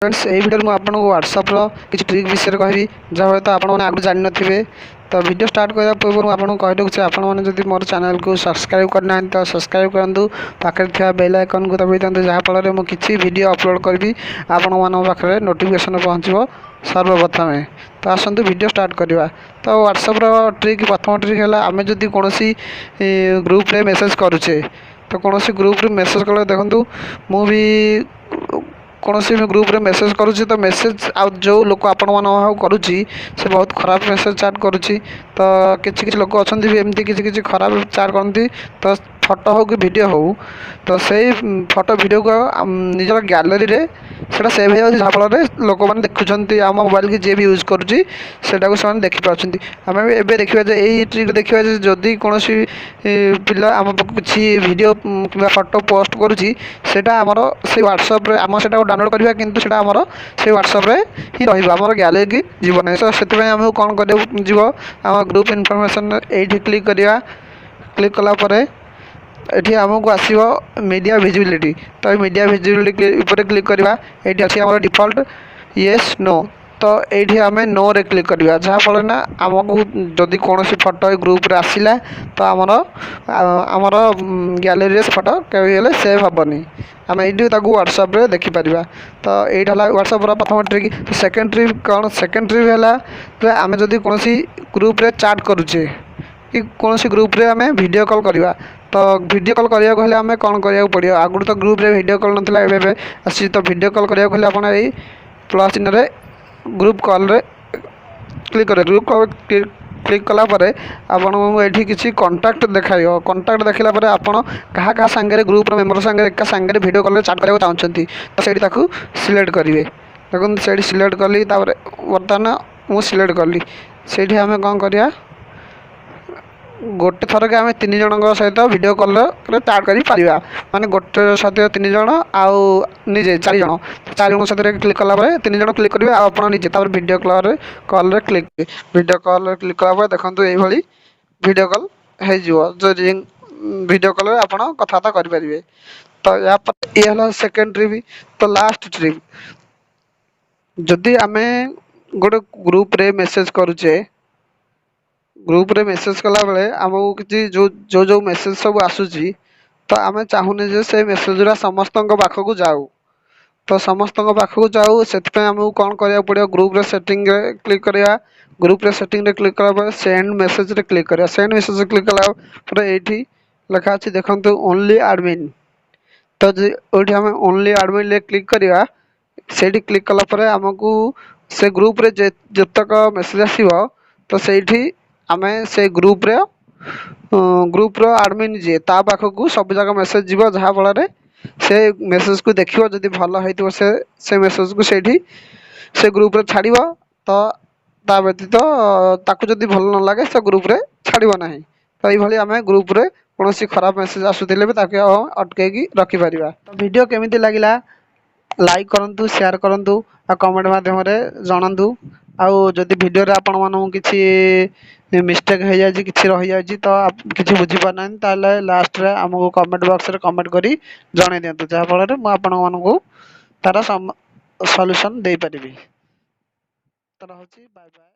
Friends, ଏହି ଭିଡ଼ିଓରେ ମୁଁ ଆପଣଙ୍କୁ ହ୍ୱାଟ୍ସଆପ୍ର କିଛି ଟ୍ରିକ୍ ବିଷୟରେ କହିବି, ଯାହା ହୁଏତ ଆପଣମାନେ ଆଗରୁ ଜାଣିନଥିବେ। ତ ଭିଡ଼ିଓ ଷ୍ଟାର୍ଟ କରିବା ପୂର୍ବରୁ ମୁଁ ଆପଣଙ୍କୁ କହି ରଖୁଛି, ଆପଣମାନେ ଯଦି ମୋର ଚ୍ୟାନେଲକୁ ସବସ୍କ୍ରାଇବ୍ କରିନାହାନ୍ତି ତ ସବସ୍କ୍ରାଇବ୍ କରନ୍ତୁ, ପାଖରେ ଥିବା ବେଲ୍ ଆଇକନ୍କୁ ଦବାଇ ଦିଅନ୍ତୁ, ଯାହାଫଳରେ ମୁଁ କିଛି ଭିଡ଼ିଓ ଅପଲୋଡ଼ କରିବି, ଆପଣମାନଙ୍କ ପାଖରେ ନୋଟିଫିକେସନ୍ ପହଞ୍ଚିବ ସର୍ବପ୍ରଥମେ। ତ ଆସନ୍ତୁ, ଭିଡ଼ିଓ ଷ୍ଟାର୍ଟ କରିବା। ତ ହ୍ୱାଟ୍ସଆପ୍ର ଟ୍ରିକ୍, ପ୍ରଥମ ଟ୍ରିକ୍ ହେଲା, ଆମେ ଯଦି କୌଣସି ଗ୍ରୁପ୍ରେ ମେସେଜ୍ କରୁଛେ, ତ କୌଣସି ଗ୍ରୁପ୍ରେ ମେସେଜ୍ କଲେ, ଦେଖନ୍ତୁ, ମୁଁ ବି କୌଣସି ବି ଗ୍ରୁପ୍ରେ ମେସେଜ୍ କରୁଛି, ତ ମେସେଜ୍ ଆଉ ଯେଉଁ ଲୋକ ଆପଣମାନଙ୍କ ପାଖକୁ କରୁଛି, ସେ ବହୁତ ଖରାପ ମେସେଜ୍ ଚାଟ୍ କରୁଛି। ତ କିଛି କିଛି ଲୋକ ଅଛନ୍ତି ବି ଏମିତି, କିଛି କିଛି ଖରାପ ଚାଟ୍ କରନ୍ତି। ତ ଫଟୋ ହେଉ କି ଭିଡ଼ିଓ ହେଉ, ତ ସେଇ ଫଟୋ ଭିଡ଼ିଓକୁ ନିଜର ଗ୍ୟାଲେରୀରେ ସେଇଟା ସେଭ୍ ହେଇଯାଉଛି, ଯାହାଫଳରେ ଲୋକମାନେ ଦେଖୁଛନ୍ତି। ଆମ ମୋବାଇଲକି ଯିଏ ବି ୟୁଜ୍ କରୁଛି, ସେଇଟାକୁ ସେମାନେ ଦେଖିପାରୁଛନ୍ତି। ଆମେ ବି ଏବେ ଦେଖିବା ଯେ, ଏଇ ଟ୍ରିକ୍ ଦେଖିବା ଯେ, ଯଦି କୌଣସି ପିଲା ଆମ ପାଖକୁ କିଛି ଭିଡ଼ିଓ କିମ୍ବା ଫଟୋ ପୋଷ୍ଟ କରୁଛି, ସେଇଟା ଆମର ସେଇ ହ୍ୱାଟ୍ସଆପ୍ରେ ଆମ ସେଇଟାକୁ ଡାଉନଲୋଡ଼୍ କରିବା, କିନ୍ତୁ ସେଇଟା ଆମର ସେଇ ହ୍ୱାଟ୍ସଆପ୍ରେ ହିଁ ରହିବ, ଆମର ଗ୍ୟାଲେରୀକି ଯିବ ନାହିଁ। ତ ସେଥିପାଇଁ ଆମକୁ କ'ଣ କରିବାକୁ ଯିବ? ଆମ ଗ୍ରୁପ୍ ଇନଫର୍ମେସନ୍ ଏଇଠି କ୍ଲିକ୍ କରିବା। କ୍ଲିକ୍ କଲା ପରେ ଏଠି ଆମକୁ ଆସିବ ମିଡ଼ିଆ ଭିଜିବିଲିଟି। ତ ଏଇ ମିଡ଼ିଆ ଭିଜିବିଲିଟି ଉପରେ କ୍ଲିକ୍ କରିବା। ଏଇଠି ଅଛି ଆମର ଡିଫଲ୍ଟ ୟେସ୍, ନୋ। ତ ଏଇଠି ଆମେ ନୋରେ କ୍ଲିକ୍ କରିବା, ଯାହାଫଳରେ ନା ଆମକୁ ଯଦି କୌଣସି ଫଟୋ ଏଇ ଗ୍ରୁପ୍ରେ ଆସିଲା, ତ ଆମର ଗ୍ୟାଲେରୀରେ ସେ ଫଟୋ କେବେ ହେଲେ ସେଭ୍ ହେବନି। ଆମେ ଏଇଠି ତାକୁ ହ୍ୱାଟ୍ସଆପ୍ରେ ଦେଖିପାରିବା। ତ ଏଇଟା ହେଲା ହ୍ୱାଟ୍ସଆପ୍ର ପ୍ରଥମ ଟ୍ରିକ୍। ସେକେଣ୍ଡ ଟ୍ରିକ୍ କ'ଣ? ସେକେଣ୍ଡ ଟ୍ରିକ୍ ହେଲା ଯେ, ଆମେ ଯଦି କୌଣସି ଗ୍ରୁପ୍ରେ ଚାଟ୍ କରୁଛେ କି କୌଣସି ଗ୍ରୁପ୍ରେ ଆମେ ଭିଡ଼ିଓ କଲ୍ କରିବା, ତ ଭିଡ଼ିଓ କଲ୍ କରିବାକୁ ହେଲେ ଆମେ କ'ଣ କରିବାକୁ ପଡ଼ିବ? ଆଗରୁ ତ ଗ୍ରୁପ୍ରେ ଭିଡ଼ିଓ କଲ୍ ନଥିଲା, ଏବେ ଏବେ ଆସିଛି। ତ ଭିଡ଼ିଓ କଲ୍ କରିବାକୁ ହେଲେ ଆପଣ ଏଇ ପ୍ଲସ୍ ଚିହ୍ନରେ ଗ୍ରୁପ୍ କଲ୍ରେ କ୍ଲିକ୍ କରିବେ। ଗ୍ରୁପ୍ କଲ୍ କ୍ଲିକ୍ କଲା ପରେ ଆପଣଙ୍କୁ ଏଠି କିଛି କଣ୍ଟାକ୍ଟ ଦେଖାଇବ। କଣ୍ଟାକ୍ଟ ଦେଖିଲା ପରେ ଆପଣ କାହା କାହା ସାଙ୍ଗରେ, ଗ୍ରୁପ୍ର ମେମ୍ବର ସାଙ୍ଗରେ ଏକା ସାଙ୍ଗରେ ଭିଡ଼ିଓ କଲ୍ରେ ଚାଟ୍ କରିବାକୁ ଚାହୁଁଛନ୍ତି, ତ ସେଇଠି ତାକୁ ସିଲେକ୍ଟ କରିବେ। ଦେଖନ୍ତୁ, ସେଇଠି ସିଲେକ୍ଟ କଲି। ତାପରେ ବର୍ତ୍ତମାନ ମୁଁ ସିଲେକ୍ଟ କଲି। ସେଇଠି ଆମେ କ'ଣ କରିବା? ଗୋଟେ ଥରକେ ଆମେ ତିନି ଜଣଙ୍କ ସହିତ ଭିଡ଼ିଓ କଲ୍ରେ ଚାଟ୍ କରିପାରିବା। ମାନେ ଗୋଟେ ସହିତ ତିନି ଜଣ ଆଉ ନିଜେ ଚାରି ଜଣ। ଚାରି ଜଣଙ୍କ ସାଥିରେ କ୍ଲିକ୍ କଲା ପରେ ତିନି ଜଣ କ୍ଲିକ୍ କରିବେ ଆଉ ଆପଣ ନିଜେ। ତାପରେ ଭିଡ଼ିଓ କଲ୍ରେ କ୍ଲିକ୍, ଭିଡ଼ିଓ କଲ୍ରେ କ୍ଲିକ୍ କଲା ପରେ ଦେଖନ୍ତୁ, ଏଇଭଳି ଭିଡ଼ିଓ କଲ୍ ହେଇଯିବ। ଯେଉଁ ରିଙ୍ଗ ଭିଡ଼ିଓ କଲ୍ରେ ଆପଣ କଥାବାର୍ତ୍ତା କରିପାରିବେ। ତ ୟା ପରେ ଇଏ ହେଲା ସେକେଣ୍ଡ ଟ୍ରିକ୍। ତ ଲାଷ୍ଟ ଟ୍ରିକ୍, ଯଦି ଆମେ ଗୋଟେ ଗ୍ରୁପ୍ରେ ମେସେଜ୍ କରୁଛେ, ଗ୍ରୁପ୍ରେ ମେସେଜ୍ କଲାବେଳେ ଆମକୁ କିଛି ଯେଉଁ ଯେଉଁ ଯେଉଁ ମେସେଜ୍ ସବୁ ଆସୁଛି, ତ ଆମେ ଚାହୁଁନେ ଯେ ସେ ମେସେଜ୍ ଗୁଡ଼ା ସମସ୍ତଙ୍କ ପାଖକୁ ଯାଉ। ତ ସମସ୍ତଙ୍କ ପାଖକୁ ଯାଉ, ସେଥିପାଇଁ ଆମକୁ କ'ଣ କରିବାକୁ ପଡ଼ିବ? ଗ୍ରୁପ୍ର ସେଟିଂରେ କ୍ଲିକ୍ କରିବା। ଗ୍ରୁପ୍ର ସେଟିଂରେ କ୍ଲିକ୍ କଲା ପରେ ସେଣ୍ଡ ମେସେଜ୍ରେ କ୍ଲିକ୍ କରିବା। ସେଣ୍ଡ ମେସେଜ୍ରେ କ୍ଲିକ୍ କଲା ପରେ ଏଇଠି ଲେଖା ଅଛି, ଦେଖନ୍ତୁ, ଓନ୍ଲି ଆଡ଼ମିନ୍। ତ ଏଇଠି ଆମେ ଓନ୍ଲି ଆଡ଼ମିନ୍ରେ କ୍ଲିକ୍ କରିବା। ସେଇଠି କ୍ଲିକ୍ କଲା ପରେ ଆମକୁ ସେ ଗ୍ରୁପ୍ରେ ଯେତକ ମେସେଜ୍ ଆସିବ, ତ ସେଇଠି ଆମେ ସେ ଗ୍ରୁପ୍ର ଆଡ଼ମିନ୍ ଯିଏ, ତା ପାଖକୁ ସବୁଯାକ ମେସେଜ୍ ଯିବ, ଯାହାଫଳରେ ସେ ମେସେଜ୍କୁ ଦେଖିବ। ଯଦି ଭଲ ହେଇଥିବ, ସେ ସେ ମେସେଜ୍କୁ ସେଇଠି ସେ ଗ୍ରୁପ୍ରେ ଛାଡ଼ିବ। ତ ତା ବ୍ୟତୀତ ତାକୁ ଯଦି ଭଲ ନ ଲାଗେ, ସେ ଗ୍ରୁପ୍ରେ ଛାଡ଼ିବ ନାହିଁ। ତ ଏଇଭଳି ଆମେ ଗ୍ରୁପ୍ରେ କୌଣସି ଖରାପ ମେସେଜ୍ ଆସୁଥିଲେ ବି ତାକୁ ଅଟକେଇକି ରଖିପାରିବା। ତ ଭିଡ଼ିଓ କେମିତି ଲାଗିଲା, ଲାଇକ୍ କରନ୍ତୁ, ସେୟାର କରନ୍ତୁ ଆଉ କମେଣ୍ଟ ମାଧ୍ୟମରେ ଜଣାନ୍ତୁ। ଆଉ ଯଦି ଭିଡ଼ିଓରେ ଆପଣମାନଙ୍କୁ କିଛି ମିଷ୍ଟେକ୍ ହେଇଯାଇଛି, କିଛି ରହିଯାଇଛି, ତ କିଛି ବୁଝିପାରୁନାହାନ୍ତି, ତାହେଲେ ଲାଷ୍ଟରେ ଆମକୁ କମେଣ୍ଟ ବକ୍ସରେ କମେଣ୍ଟ କରି ଜଣାଇ ଦିଅନ୍ତୁ, ଯାହାଫଳରେ ମୁଁ ଆପଣମାନଙ୍କୁ ତା'ର ସଲ୍ୟୁସନ୍ ଦେଇପାରିବି। ତ ରହୁଛି, ବାଏ ବାଏ।